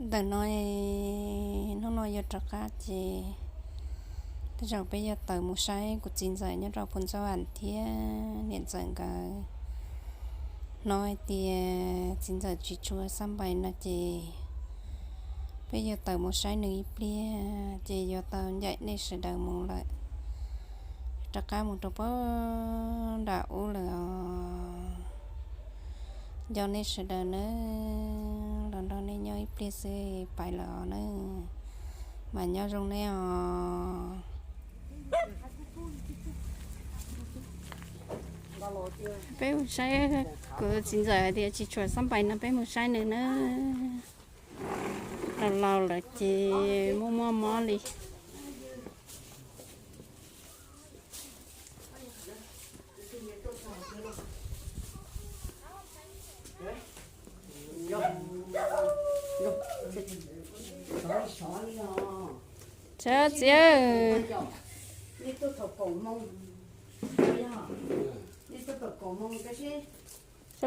Ntawm no, hnub no yuav rov qab ces tej zaum peb yuav tawm mus saib kuv txiv ntxawm nyob rau Phu Ntxauj Am thiab niam ntxawm nkawd. Hnov hais tias txiv ntxawm tsis tshua xab npais no ces peb yuav tawm mus saib nws ib pliag ces yuav tau ncaim nej sawv daws mus lawm. Rov qab mus rau pem nram ub lawm os. Nco nej sawv daws nawb, los nrog nej nyob ib pliag xwb pais lawm os nawb. Mas nyob zoo nej os. Peb mus saib, kuv txiv ntxawm hais tias tsis tshua xab npais no peb mus saib nws nawb. Laus laus lawm ces muaj muaj mob li. Txiv, txiv,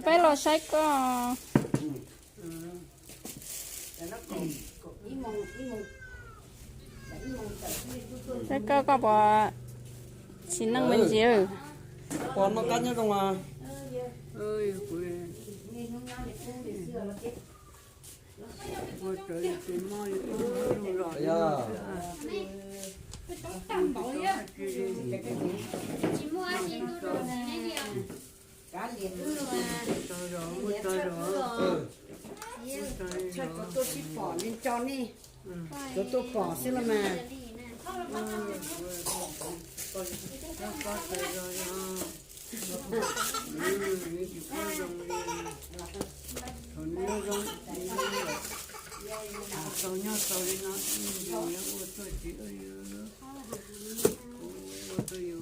peb los saib koj. Saib koj, koj puas tsis neej me ntsis? Pog noj qab nyob zoo. Tsav liam wb los mas, liam tshaj wb los. Tshaj tsuav tuaj sib pom li tso nej, tsuav tuaj pom xwb los mas. Txaus nyob txaus li no, ua tuaj tsis ua, ua tuaj yus.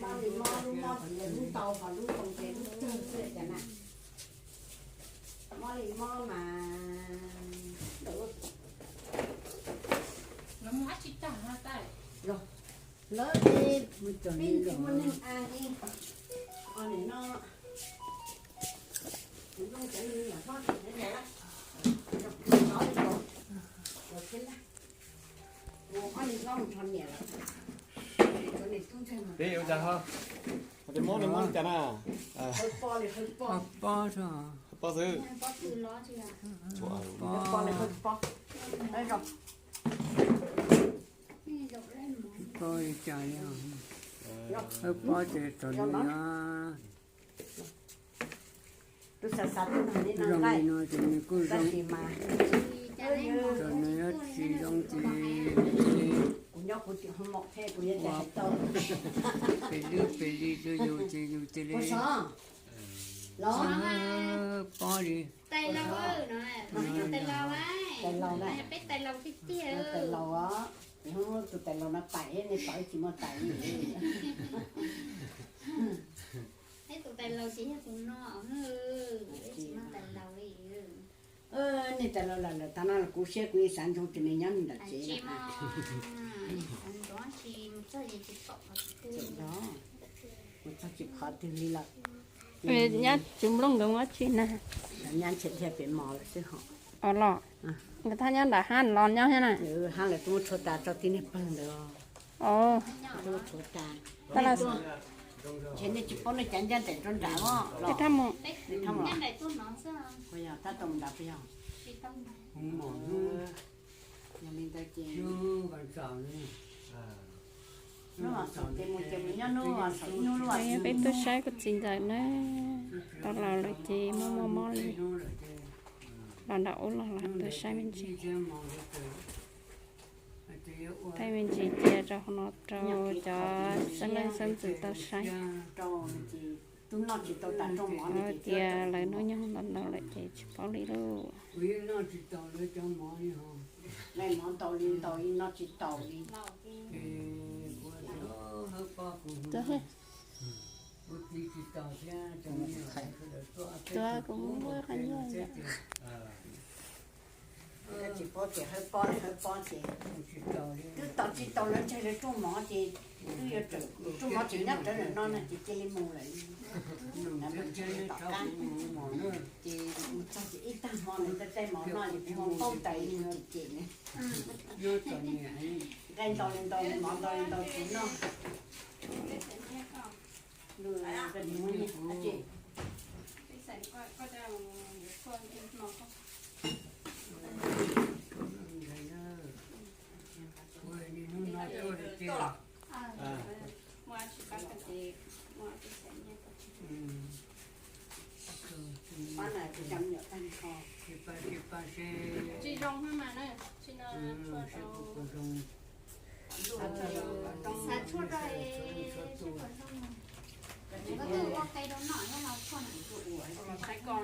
Mob li mob lub mob tsis yog lub ntau, ho lub ntoo ces lub twg xwb cas na. Mob li mob mas lawv peb tsis muaj neeg a li. O, nim no kuv zoo cov me nyuam hlob tsis hlob, ov li ko, ua thiab na. Ua ob niag hlob mus nrho niam lawm. Peb ua cas ho? Tes mob li mob li cas na? Hawb pob li hawb pob. Hawb pob xwb. Hawb pob li cas li? Hawb pob ces txom nyem. Zoo li no ces nws kuj zoo, txawm nws yuav tsis zoo ces nws cia li ua pes lwj pes li rau yus ces yus cia li hawb pob li. Tais laus, tais laus, peb tais laus tiag tiag. Tais laus os, tus tais laus no tais, nej tais tsis muaj tais li. Peb tus tais laus ces yog tus no, peb tsis muaj tais laus li. Nej tais laus lawm lawm tag no los kuv siab kuv yeej xav ntsoov tias nws nyob ntawm tsev. Mus txog tsis pom qhov twg li lawm. Nyab tsis nplooj nkawd mus dab tsi na? Nyab ntshe dhia pem mos lawm xwb hos. Los nkawd thaj nyob nram hab los nyob thiab na. Hab lawv tuaj muab tshuav tas tso tib niag pawg ntawd. Tuaj muab tshuav tas. Ntshe nej tsis paub nej cav ncaj nraim rau nram los. Tab tom nram puas yog? Yog li ntawd ces hnub los xaum ces mus ces mus nyob hnub los xaum ib hnub lub vas peb tuaj saib kuv txiv ntxawm na, tau laus lawm ces muaj muaj mob li. Los nram ub los los tuaj saib me ntsis. Thaij me ntsis cia rau hauv no rau cov xeeb leej xeeb ntxwv tau saib. Tias lawv hnub nyoog ntau ntau lawm ces tsis paub li lauj. Tuav kuv muab qhov ncauj. Tsis paub tias hawb pob hawb pob ces twb tos tsis tau lawv ntshai lawv rooj mov ces twb yuav rawm rooj mov tseem nyob rawv ntawm no no ces cia li mus lawm. Tom qab ces mus txog ces ib tag Hmo nws txaij txaij mov noj ces kuv ho qaug tais li no cem nws. Nqaij ntau li ntau, mov ntau li ntau kuv noj. Lub koj nim muab nyiaj. Tsis zoo mas na, tsis no. Xav tshuaj rau, koj twb ua qe rau noj nyob los tshuaj na. Los saib ko,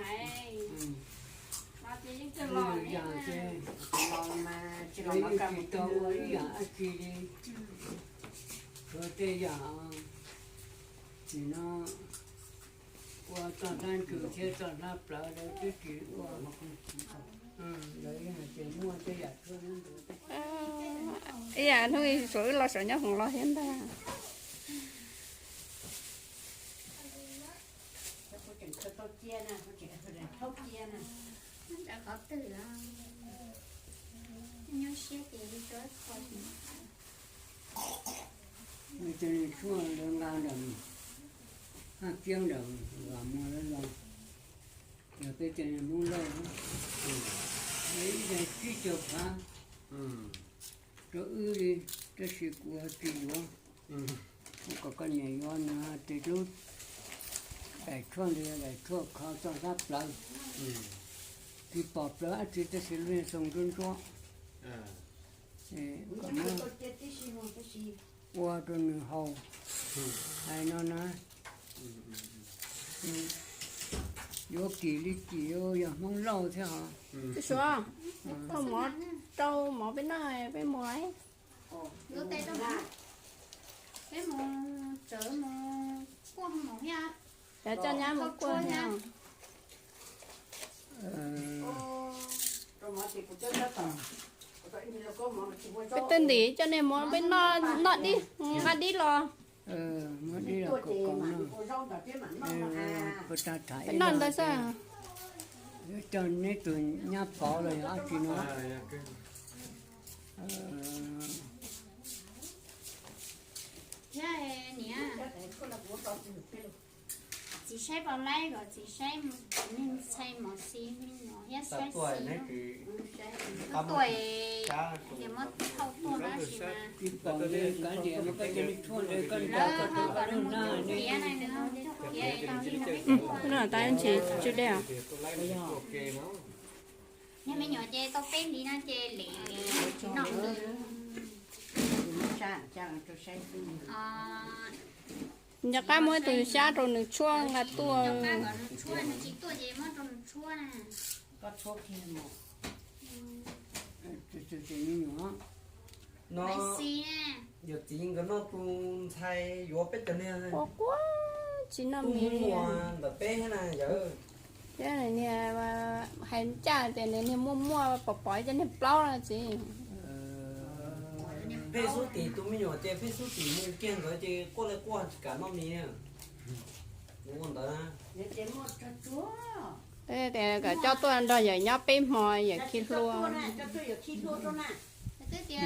los ces yeej tsis los li na. Tsis los mas tsis los mas kawg. Tsis tau ua ib yam dab tsi li. Tshuav tej yam nim no ua txoj hlab ntsws thiab txoj hlab plawv lawv twb tsis ua. Lawv yeej hais tias muaj tej yam tshuaj ntawd. Ib yam hnub saum wb los saum nyob hoom los thiab ntag. Qhov twg los nyuaj siab ces li rau ib qho. Cov niag tshuaj lawv nqa ntawm Haj Kiab ntawm Vam Muas lawv los, yog peb cov niag Hmoob Lauj, ib daim tsib caug phav rau wb li, tab sis kuv tsis yuav. Kuv kom koj niam yuav nws tes lub daim tshuaj ntawd, daim tshuaj kho txoj hlab plawv, tsis pom plawv dab tsi tab sis lub niag xoo ntsuab ntsuab, kom muab ua rau nws haus. Hais no na, yuav kim li kim, yog Hmoob Lauj thiab os. Tsis suav, thauj mov rau mov peb noj peb mus. Peb mus tsawv mus kuaj mus thiab. Cov coj nyab mus kuaj thiab. Peb twb ntim coj nej mus peb noj dib, nqa dib los. Peb noj ntawd xwb. Coj neb tus nyab pov los yog dab tsi no. Thiab niam, txiv saib pom laib kom txiv saib neeg ntxhais mos xis me nyuam thiab saib xis. Tuaj tias muab thauj tuaj no tab sis mas lawv ho kom nws mus tiav na, nws ho tiav tau li no. Tab sis tsw dej os. Niag me nyuam ces tau peb hlis no ces lim tsis noj li. Nco qab muab ib tug xyab rau nws tshuaj nqa tuaj. Nws tsis tuaj ces muab rau nws tshuaj na. No, yawm txiv nkawd noj tus ntxhais yuav peb cov niag quaj quaj tsis noj mis ntawm peb na yawm. Thiab niag hais ncaj tias nws niag muaj muaj pom pom cov niag plaub no txiv. Pheej xub tim tus me nyuam ces pheej xub tim mus kiag ntawd ces quaj li quaj tsis kam noj mis. Ua ntawd na. Tias kom coj tuaj nrog yawm nyob peb hmo yawm khi hlua. Twb tias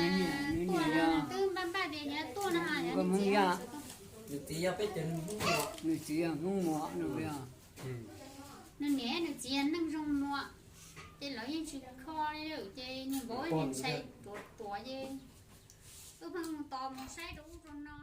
tuaj no twb npaj npaj tias yuav tuaj no. Nws txiv yog peb cov Hmoob Muas. Nws txiv yog Hmoob Muas no. Nws niam nws txiv yog neeg zoo muas, ces lawv yeej tsis kho li lawm ces niag vauv niag ntxhais ruam ruam ces wb pheej tos mus saib rau ub rau no.